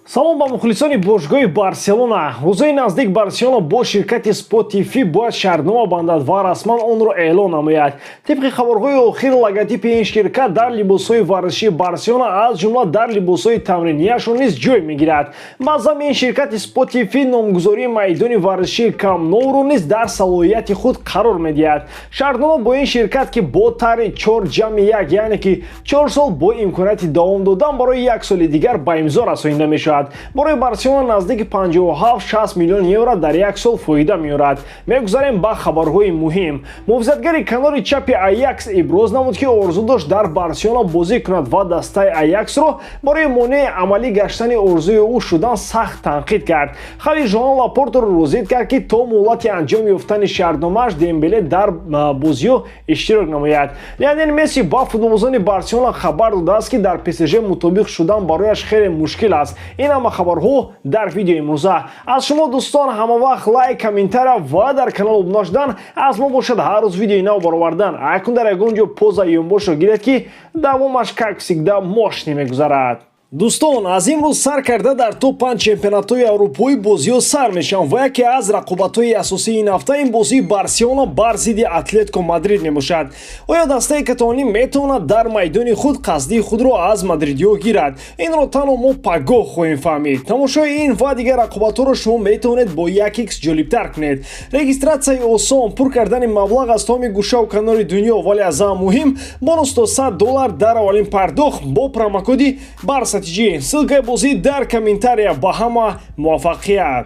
Салом ба мухлисони бошгоҳи Барселона. Рӯзои наздик Барселона бо ширкати Spotify бояд шартнома бандад ва расман онро эълон намояд. Тибқи хабарҳои охир, логотипи ин ширкат дар либосҳои варзишии Барселона, аз ҷумла дар либосҳои тамринияшон низ ҷой мегирад. Баъзан ин ширкати Spotify номгузории майдони варзишии Камп Ноуро низ дар салоҳияти худ қарор медиҳад. Шартнома бо ин ширкат, ки бо тарҳи 4+1, яъне ки 4 сол бо имконияти давом додан барои як соли дигар, ба имзо расонида мешавад, барои Барселона наздики 57-60 миллион евро дар як сол фоида меорад. Мегузарем ба хабарҳои муҳим. Муҳофизатгари канори чапи Аякс иброз намуд, ки орзу дошт дар Барселона бозӣ кунад ва дастаи Аяксро барои монеи амалӣ гаштани орзуи ӯ шудан сахт танқид кард. Хави Жоан Лапорторо розӣ кард, ки то муҳлати анҷом ёфтани шартномааш Дембеле дар бозиҳо иштирок намояд. Лионел Месси ба футболбозони Барселона хабар додааст, ки дар ПСЖ мутобиқ шудан барояш хеле мушкил аст. Ин ҳама хабарҳо дар видеои имрӯза. Аз шумо, дӯстон, ҳамавақт лайк, комментария ва дар канал обуна шудан. Аз мо бошад ҳар рӯз видеои нав баровардан. Акун дар ягон ҷо поза ёнбошро гиред, ки давомаш, как всегда, мощный мегузарад. Дӯстон, аз имрӯз сар карда дар топ 5 чемпионатҳои аврупоӣ бозиҳо сар мешаванд ва яке аз рақобатҳои асосии ин ҳафта ин бозии Барселона бар зидди Атлетико Мадрид мебошад. Оё дастаи каталонӣ метавонад дар майдони худ қасдии худро аз мадридиҳо гирад? Инро танҳо мо пагоҳ хоҳем фаҳмид. Тамошои ин ва дигар рақобатҳоро шумо метавонед бо 1x ҷолибтар кунед. Регистратсияи осон, пур кардани маблағ аз тамоми гӯшаву канори дунё, вале аз ҳама муҳим бонус то 100 доллар дар аввалин пардохт бо промокоди Барса TJ. Ссылкаи бозӣ дар комментария. Ба ҳама муваффақият!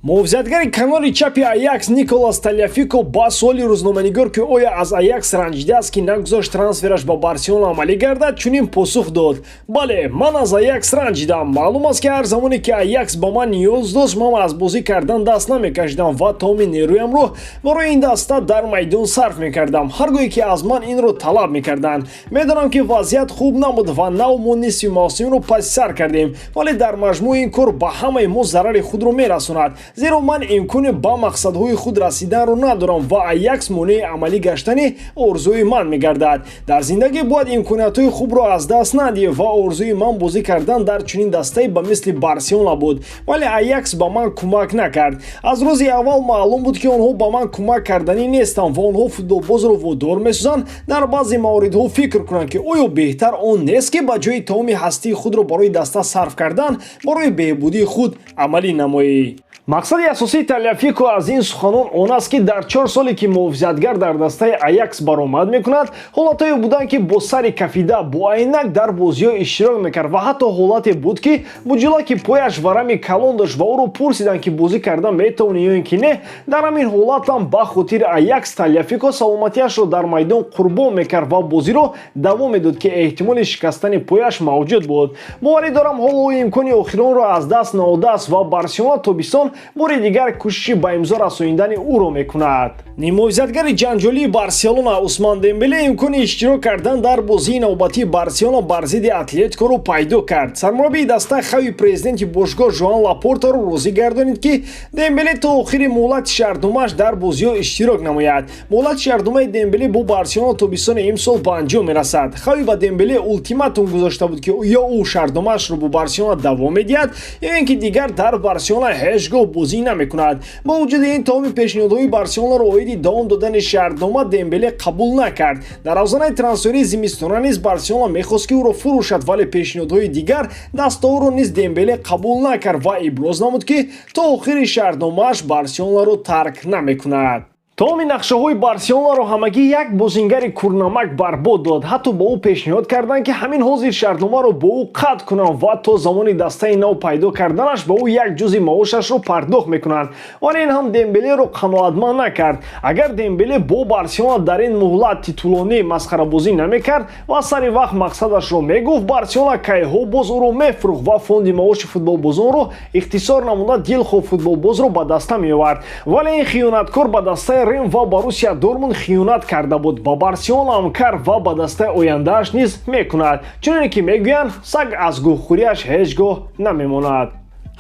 Муҳофизатгари канори чапи Аякс Николас Талияфико ба суоли рӯзноманигор, ки оё аз Аякс ранҷидааст, ки нагузошт трансфераш ба Барселона амалӣ гардад, чунин посух дод: «Бале, ман аз Аякс ранҷидам. Маълум аст, ки ҳар замоне ки Аякс ба ман ниёз дошт, ман аз бозӣ кардан даст намекашидам ва тамоми нерӯямро барои ин даста дар майдон сарф мекардам, ҳар гоҳе ки аз ман инро талаб мекарданд. Медонам, ки вазъият хуб набуд ва нав мо нисфи мавсимро паси сар кардем, вале дар маҷмӯъ ин кор ба ҳамаи мо зарари худро мерасонад, зеро ман имкони ба мақсадҳои худ расиданро надорам ва Аякс монеи амалӣ гаштани орзуи ман мегардад. Дар зиндагӣ бояд имкониятҳои хубро аз даст надиҳӣ ва орзуи ман бозӣ кардан дар чунин дастае ба мисли Барселона буд, вале Аякс ба ман кӯмак накард. Аз рӯзи аввал маълум буд, ки онҳо ба ман кӯмак карданӣ нестанд ва онҳо футболбозро водор месозанд дар баъзе мавридҳо фикр кунанд, ки оё беҳтар он нест, ки ба ҷои тамоми ҳастии худро барои даста сарф кардан, барои беҳбудии худ амалӣ намоӣ». Мақсади асосии Талияфико аз ин суханон он аст, ки дар 4 соле, ки муҳофизатгар дар дастаи Аякс баромад мекунад, ҳолатҳое буданд, ки бо сари кафида, бо айнак дар бозиҳо иштирок мекард ва ҳатто ҳолате буд, ки буҷулаки пояш варами калон дошт ва ӯро пурсиданд, ки бозӣ кардан метавонӣ ё ин ки не. Дар ҳамин ҳолат ҳам ба хотири Аякс Талияфико саломатиашро дар майдон қурбон мекард ва бозиро давом медод, ки эҳтимоли шикастани пояш мавҷуд буд. Боварӣ дорам, ҳоло ӯ имкони охиронро аз даст надодааст ва Барселона тобистон бори дигар кӯшиши ба имзо расонидани ӯро мекунад. Нимуҳофизатгари ҷанҷолии Барселона Усман Дембеле имкони иштирок кардан дар бозии навбатии Барселона бар зидди Атлетикоро пайдо кард. Сармураббии даста Хави президенти бошгоҳ Жоан Лапортаро розӣ гардонид, ки Дембеле то охири муҳлати шартномааш дар бозиҳо иштирок намояд. Муҳлати шартномаи Дембеле бо Барселона тобистони имсол ба анҷом мерасад. Хави ба Дембеле ултиматум гузошта буд, ки ё ӯ шартномаашро бо Барселона давом медиҳад, ё ин ки дигар дар Барселона ҳеҷ гоҳ бозӣ намекунад. Бо вуҷуди ин, тамоми пешниҳодҳои Барселонаро оиди давом додани шартнома Дембеле қабул накард. Дар авзанаи трансферии зимистона низ Барселона мехост, ки ӯро фурӯшад, вале пешниҳодҳои дигар дастаҳоро низ Дембеле қабул накард ва иброз намуд, ки то охири шартномааш Барселонаро тарк намекунад. Тамоми нақшаҳои Барселонаро ҳамагӣ як бозингари курнамак барбод дод. Ҳатто ба ӯ пешниҳод карданд, ки ҳамин ҳозир шартномаро бо ӯ қатъ кунанд ва то замони дастаи нав пайдо карданаш ба ӯ як ҷузъи маошашро пардохт мекунанд, вале ин ҳам Дембелеро қаноатманд накард. Агар Дембеле бо Барселона дар ин муҳлати тӯлонӣ масхарабозӣ намекард ва сари вақт мақсадашро мегуфт, Барселона кайҳо боз ӯро мефурӯхт ва фонди маоши футболбозонро ихтисор намуда, дилхоҳ футболбозро ба даста меовард. Вале ин хиёнаткор ба дастаи Рем ва Боруссия Дортмунд хиёнат карда буд, ба Барселона ҳам кард ва ба дастаи ояндааш низ мекунад. Чуноне ки мегӯянд, саг аз гӯҳхӯриаш ҳеҷ гоҳ намемонад.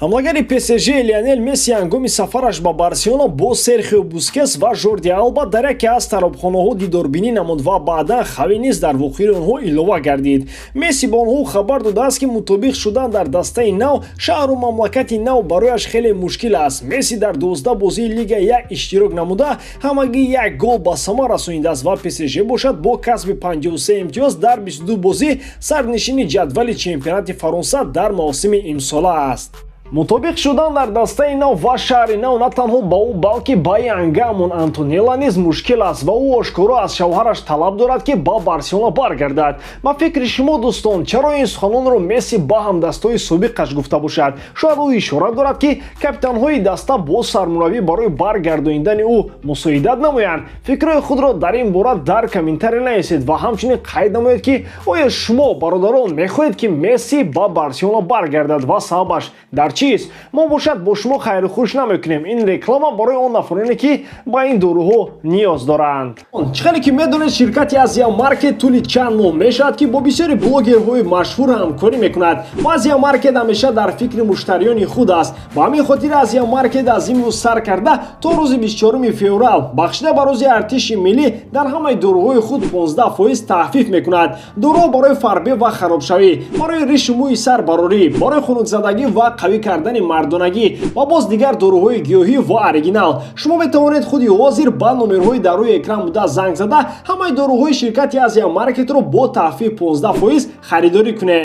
Ҳамлагари ПСЖ Лионел Месси ҳангоми сафараш ба Барселона бо Серхио Бускес ва Жорди Алба дар яке аз тарабхонаҳо дидорбинӣ намуд ва баъдан Хави низ дар вохӯрии онҳо илова гардид. Месси ба онҳо хабар додааст, ки мутобиқ шудан дар дастаи нав, шаҳру мамлакати нав барояш хеле мушкил аст. Месси дар 12 бозии Лига 1 иштирок намуда, ҳамагӣ як гол ба самар расонидааст ва ПСЖ бошад, бо касби 53 имтиёз дар 22 бозӣ сарнишини ҷадвали чемпионати Фаронса дар мавсими имсола аст. Мутобиқ шудан дар дастаи нав ва шаҳри нав на танҳо ба ӯ, балки ба янгаамон Антонела низ мушкил аст ва ӯ ошкоро аз шавҳараш талаб дорад, ки ба Барселона баргардад. Ба фикри шумо, дӯстон, чаро ин суханонро Месси ба ҳамдастҳои собиқаш гуфта бошад? Шояд ӯ ишора дорад, ки капитанҳои даста бо сармураббӣ барои баргардонидани ӯ мусоидат намоянд. Фикрҳои худро дар ин бора дар комментария нависед ва ҳамчунин қайд намоед, ки оё шумо, бародарон, мехоҳед, ки Месси ба Барселона баргардад ва сабабаш дар чист? Мо бошад бо шумо хайру хуш намекунем. Ин реклама барои он нафароне, ки ба ин доруҳо ниёз доранд. Чӣ хеле ки медонед, ширкати Азия Маркет тӯли чанд моҳ мешавад, ки бо бисёри блогерҳои машҳур ҳамкорӣ мекунад ва Азия Маркет ҳамеша дар фикри муштариёни худ аст. Ба ҳамин хотир Азия Маркет аз имрӯз сар карда то рӯзи 24 феврал, бахшида ба рӯзи артиши миллӣ, дар ҳамаи доруҳои худ 15% тахфиф мекунад. Доруҳо барои фарбе ва харобшавӣ, барои ришу мӯи сар барорӣ, барои хунукзадагӣ ва қавӣ кардани мардонагӣ ва боз дигар доруҳои гиёҳӣ ва оригинал. Шумо метавонед худи ҳозир ба номерҳои дар рӯи экран буда занг зада, ҳамаи доруҳои ширкати Азия Маркетро бо тахфиф 15% харидорӣ кунед.